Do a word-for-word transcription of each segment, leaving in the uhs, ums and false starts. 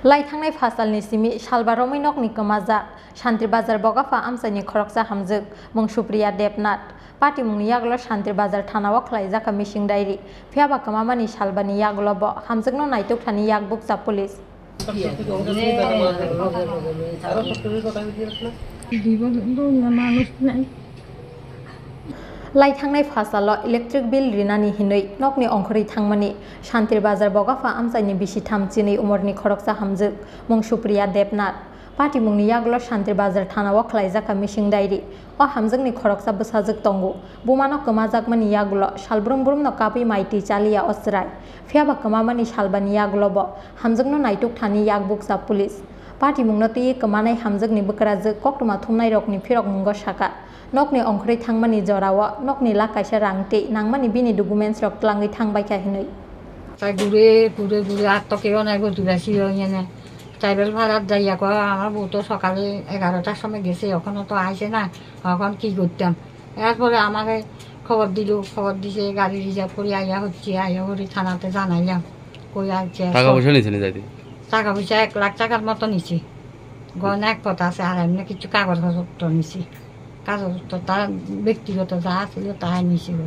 Lai thangnai phasalni simi salba romwi nokni kwmajak Shantir Bazar Bogapha amchaini khoroksa hamjwk mung Supriya Debnath. Patimungni yagulo Shantir Bazar thanao khlaijakha missing diary. Phiyaba kwmamani salbani yagulo bo hamjwkno naituk thani yak bukcha police. Lai thangnai phasalo electric bill rinani hinwi nokni ongkhorwi thangmani Shantir Bazar Bogapha amchaini bisi tham chinwi umorni khoroksa hamjwk mung Supriya Debnath. Patimungni yagulo Shantir Bazar thanao khlaijakha missing diary. O hamjwkni khoroksa bwsajwk tongo. Bumano kwmajakmani yagulo salbrum brumno kabwi mai twi chaliya o chwrai. Phiyaba kwmamani salbani yagulo bo hamjwkno naituk thani yak bukcha police. Patimungno twiwi kwmanai hamjwkni bwkrajwk koktwma thumnairokni phirokmungo saka, nokni ongkhorwi thangmani jorao nokni lak kaisa rang tei nangmani bini documentsrok twlangwi thangbaikha hinwi. Tai gure gure gure atto kebo nai bo dura siyo yene. Tribal Parat jaiya ko, আমার বউ তো সকালে এগারোটার সময় গেছে, এখনো তো আইছে না, এখন কি করতাম? এরপরে আমারে খবর দিল, খবর দিছে, গাড়ি রিজার্ভ করে আইয়া হচ্ছে, আইয়া করে থানাতে জানাইলাম, কই আইছে, টাকা পয়সা নিছে নি যাইতে? টাকা পয়সা এক লাখ টাকার মতো নিছে, গয়না এক পথ আছে, আর এমনি কিছু কাগজপত্র নিছে। কাগজপত্র তার ব্যক্তিগত যা আছিল তাই নিছিল,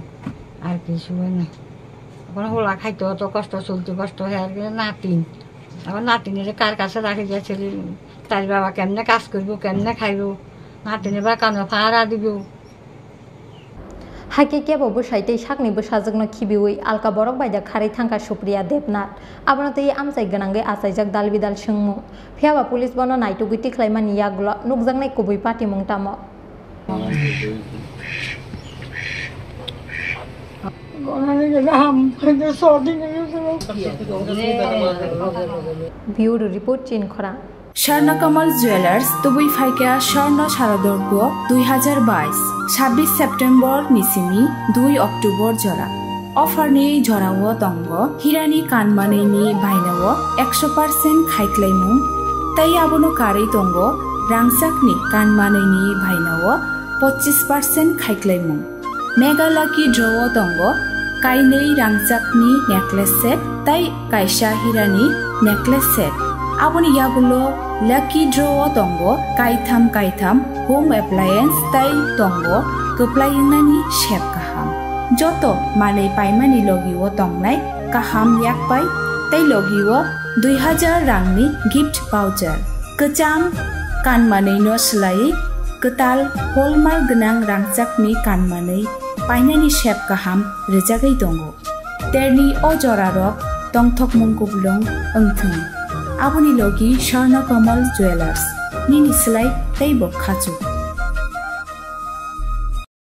আর কিছু না। এখন হোলা খাইতে অত কষ্ট, চলতে কষ্ট হয় আর কি। নাতিন, এখন নাতিনের কার কাছে রাখি গেছিল, তার বাবা কেমনে কাজ করবো, কেমনে খাইবো, নাতিনের বা কানো ফাড়া দিব। Hakhe kebo bwsai tei sakni bwsajwkno khibiwi alka borok bai da kharwi thangkha Supriya Debnath. Abono twiwi amchai gwnangwi achaijak dal bidal swngmung. Phiyaba police bono naitugwi tikhlaimani yagulo nukjaknai kubui patimung tamo? Bureau report, Chinkhorang. Swarna Kamal Jewelers, tubui phaikha Swarna Sharadorgo dui hazar bais, sabbish September ni simi dui October jora. Offer ni jorao tongo hirani kanmanwi ni bainao ekso percent khaiklaimung, tei abono karwi tongo rangchakni kanmanwi ni bainao pochis percent khaiklaimung. Mega Lucky Draw o tongo kainwi rangchakni necklace set tei kaisa hirani necklace set. Aboni yagulo Lucky Draw o tongo kaitham kaitham home appliance tei tongo kwplai wngnani sep kaham. Joto manwi paimani logi o tongnai kaham yakpai tei logi o dui hazar rangni gift voucher. Kwcham kanmanwi no swlaiwi kwtal hallmark gwnang rangchakni kanmanwi painani sep kaham rwjagwi tongo. Terni o jorarok tongthokmung kuplung wngthung. Aboni logi Swarna Kamal Jewelers, nini swlai teibo khachuk.